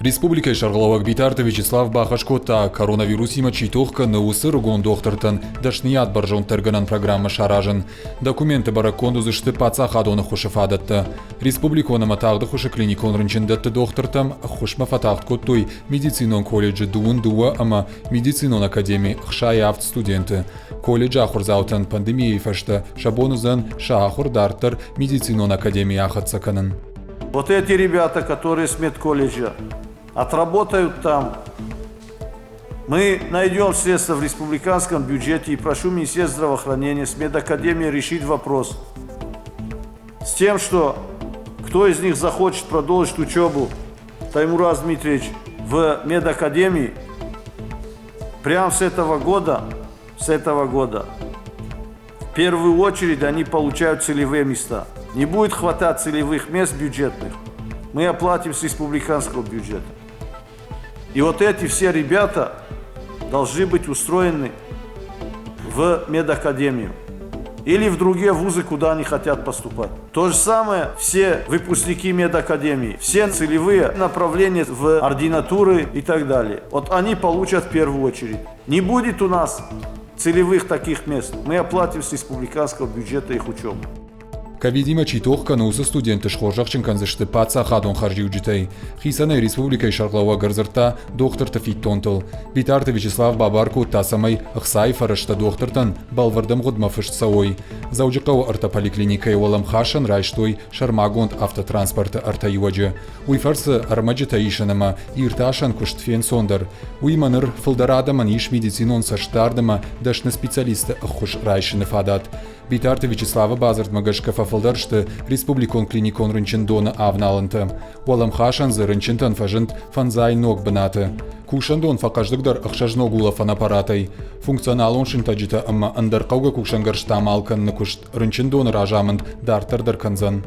Республикӕйы сӕргълӕууӕг Битарты Вячеслав бахӕс кодта, коронавирусимӕ чи тох кӕны, уыцы рыгон дохтыртӕн дӕсныйад бӕрзонддӕргӕнӕн программӕ саразын. Документы бӕрӕггонд уыдзысты паддзахадон ӕххуысы фадӕттӕ. Республикон ӕмӕ тагъд ӕххуысы клиникон рынчындӕтты дохтыртӕм ӕххуысмӕ фӕтагъд кодтой медицинон колледжы дыууын дыууӕ ӕмӕ медицинон академийы 67 студенты. Колледжы ахуырдзаутӕн пандемийӕйы фӕстӕ сӕ бон уыдзӕн сӕ ахуыр дарддӕр медицинон академийы ахӕццӕ кӕнын. Вот эти ребята, которые с медколледжа отработают там, мы найдем средства в республиканском бюджете и прошу Министерство здравоохранения с медакадемией решить вопрос с тем, что кто из них захочет продолжить учебу, Таймураз Дмитриевич, в медакадемии, прямо с этого года, с этого года, в первую очередь они получают целевые места. Не будет хватать целевых мест бюджетных, мы оплатим с республиканского бюджета. И вот эти все ребята должны быть устроены в медакадемию или в другие вузы, куда они хотят поступать. То же самое все выпускники медакадемии, все целевые направления в ординатуры и так далее. Вот они получат в первую очередь. Не будет у нас целевых таких мест. Мы оплатим с республиканского бюджета их учебу. Ковидимӕ чи тох кӕны, уыцы студентты схорзӕхджын кӕндзысты паддзахадон хӕрзиуджытӕй. Хицӕнӕй республикӕйы сӕргълӕууӕг ӕрдзырдта дохтырты фиддонтыл. Битарты Вячеслав бабар кодта, цӕмӕй ӕхцайы фӕрӕзтӕ дохтыртӕн бӕлвырд ӕмгъуыдмӕ фыст цӕуой. Дзӕуджыхъӕуы ӕртӕ поликлиникӕйы уӕлӕмхасӕн райстой сӕрмагонд автотранспорты ӕртӕ иуӕджы. Уый фӕрцы ӕрмӕджытӕ исын ӕмӕ иртасӕн куыст фенцондӕр. Уыимӕ ныр фылдӕр адӕмӕн ис медицинон цӕстдард ӕмӕ дӕсны специалистты ӕххуыс райсыны фадат. Битарты Вячеславы бадзырдмӕ гӕсгӕ фӕфылдӕр сты республикон клиникон рынчындоны авналӕнтӕ. Уӕлӕмхасӕн дзы рынчынтӕн фӕзынд фӕндзай ног бынаты. Кусӕндон фӕхъӕздыгдӕр ӕхсӕз ног улӕфӕн аппаратӕй. Функционалон сынтӕджытӕ ӕмӕ ӕндӕр хъӕугӕ кусӕнгӕрзтӕ амал кӕныны куыст рынчындоны разамынд дарддӕр дӕр кӕндзӕн.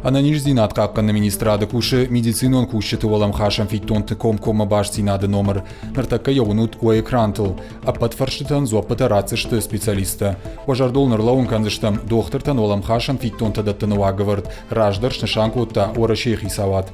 Ӕнӕниздзинад хъахъхъӕныны министрады кусы медицинон кусджыты уӕлӕмхасӕн фиддонты комкоммӕ бастдзинады номыр. Ныртӕккӕ йӕ уынут уӕ экрантыл. Ӕппӕт фӕрстытӕн дзуӕппытӕ ратдзысты специалисттӕ. Уӕ зӕрдыл ныр кӕндзыстӕм, дохтыртӕн уӕлӕмхасӕн фиддонтӕ дӕттыны уагӕвӕрд раздӕр снысан кодта Уӕрӕсейы хицауад.